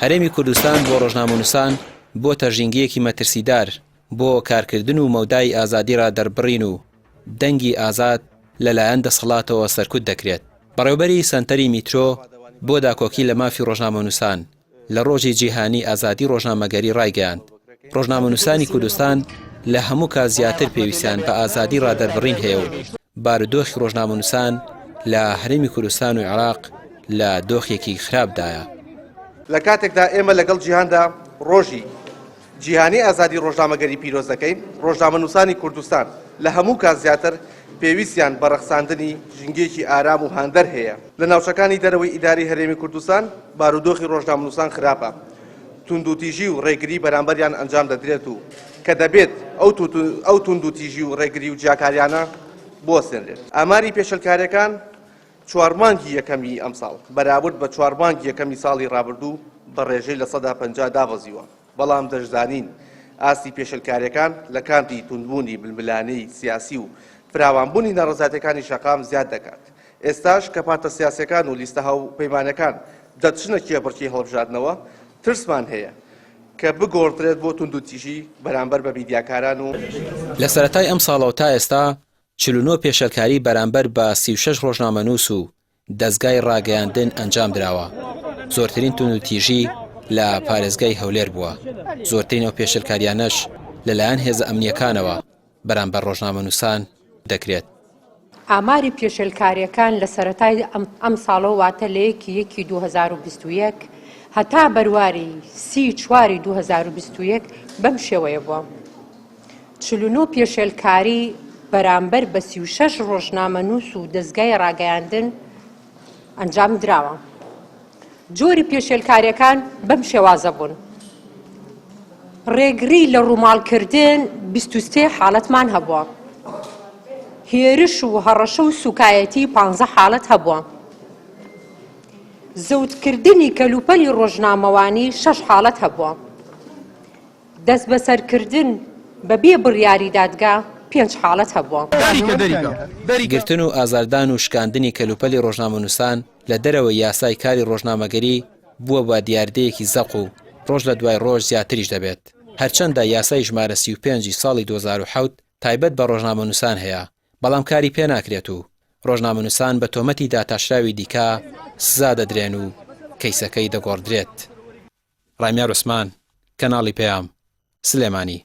هەرێمی کوردستان بۆ ڕۆژنامەنووسان بۆتە ژینگەیەکی مەترسیدار بۆ کارکردن و مەودای ئازادی ڕادەربڕین و دەنگی ئازاد لەلایەن دەسەڵاتەوە سەرکوت دەکرێت. بەڕێوبەری سەنتەری میترۆ بۆ داکۆکی لە مافی ڕۆژنامەنووسان لە ڕۆژی جیهانی ئازادی ڕۆژنامەگەری ڕایگەیاند، ڕۆژنامەنووسانی کوردستان لە هەموو کات زیاتر پێویستیان بە ئازادی ڕادەربڕین هەیە و بارودۆخی ڕۆژنامەنووسان لە هەرێمی کوردستان و عێراق لە دۆخێکی خراپدایە. لە کاتێکدا ئێمە لەگەڵ جیهاندا ڕۆژی جیهانی ئازادی ڕۆژنامەگەری پیرۆز دەکەین، ڕۆژنامەنووسانی کوردستان لە هەموو کات زیاتر پێویستیان بە ڕەخساندنی ژینگەیەکی ئارام و هاندەر هەیە. لە ناوچەکانی دەرەوەی ئیدارەی هەرێمی کوردستان بارودۆخی ڕۆژنامەنووسان خراپە، توندوتیژی و ڕێگری بەرامبەریان ئەنجام دەدرێت و کە دەبێت ئەو توندوتیژی و ڕێگری و جیاکاریانە بوەستێنرێت. ئاماری پێشێلکارییەکان چوار مانگی یەکەمی ئەمساڵ بەراورد بە چوار مانگی یەکەمی ساڵی ڕابردوو بە ڕێژەی 50% دابەزیوە، بەڵام دەشزانین ئاستی پێشێلکارییەکان لە کاتی توندبوونی ململانێی سیاسی و فراوانبوونی ناڕەزایەتییەکانی شەقام زیاد دەکات. ئێستاش کە پارتە سیاسییەکان و لیستە هاوپەیمانەکان دەچنە کێبڕکێی هەڵبژاردنەوە، ترسمان هەیە کە بگۆڕدرێت بۆ توندوتیژی بەرامبەر بە میدیاکاران و. لە سەرەتای ئەمساڵەوە تا ئێستا 49 پێشێلکاری بەرامبەر بە 36 ڕۆژنامەنووس و دەزگای ڕاگەیاندن ئەنجامدراوە، زۆرترین توندوتیژی لە پارێزگای هەولێر بووە، زۆرترین ئەو پێشێلکاریانەش لەلایەن هێزە ئەمنییەکانەوە بەرامبەر ڕۆژنامەنووسان دەکرێت. ئاماری پێشێلکارییەکان لە سەرەتای ئەمساڵەوە واتە لە یەکی یەکی 2021 هەتا بەرواری سی چواری 2021 بەم شێوەیە بووە. 49 پێشێلکاری بەرامبەر بە 36 ڕۆژنامەنووس و دەزگای ڕاگەیاندن ئەنجام دراوە. جۆری پێشێلکاریەکان بەم شێوازە بوون. ڕێگری لە ڕووماڵکردن 23 حاڵەتمان هەبووە. هێرش و هەڕەشە و سوکایەتی 15 حاڵەت هەبووە. زەوتکردنی کەلوپەلی ڕۆژنامەوانی شەش حاڵەت هەبووە. دەستبەسەرکردن بە بێ بڕیاری دادگا پێنج حاڵەت هەبووە. گرتن و ئازاردان و شکاندنی کەلوپەلی ڕۆژنامەنووسان لە دەرەوەی یاسای کاری ڕۆژنامەگەری بووە بە دیاردەیەکی زەق و ڕۆژ لە دوای ڕۆژ زیاتریش دەبێت. هەرچەندە یاسای ژمارە 35 ی ساڵی 2007 تایبەت بە ڕۆژنامەنووسان هەیە، بەڵام کاری پێناکرێت و ڕۆژنامەنووسان بە تۆمەتی داتاشراوی دیکە سزا دەدرێن و کەیسەکەی دەگۆڕدرێت. ڕامیار عوسمان، کەناڵی پەیام، سلێمانی.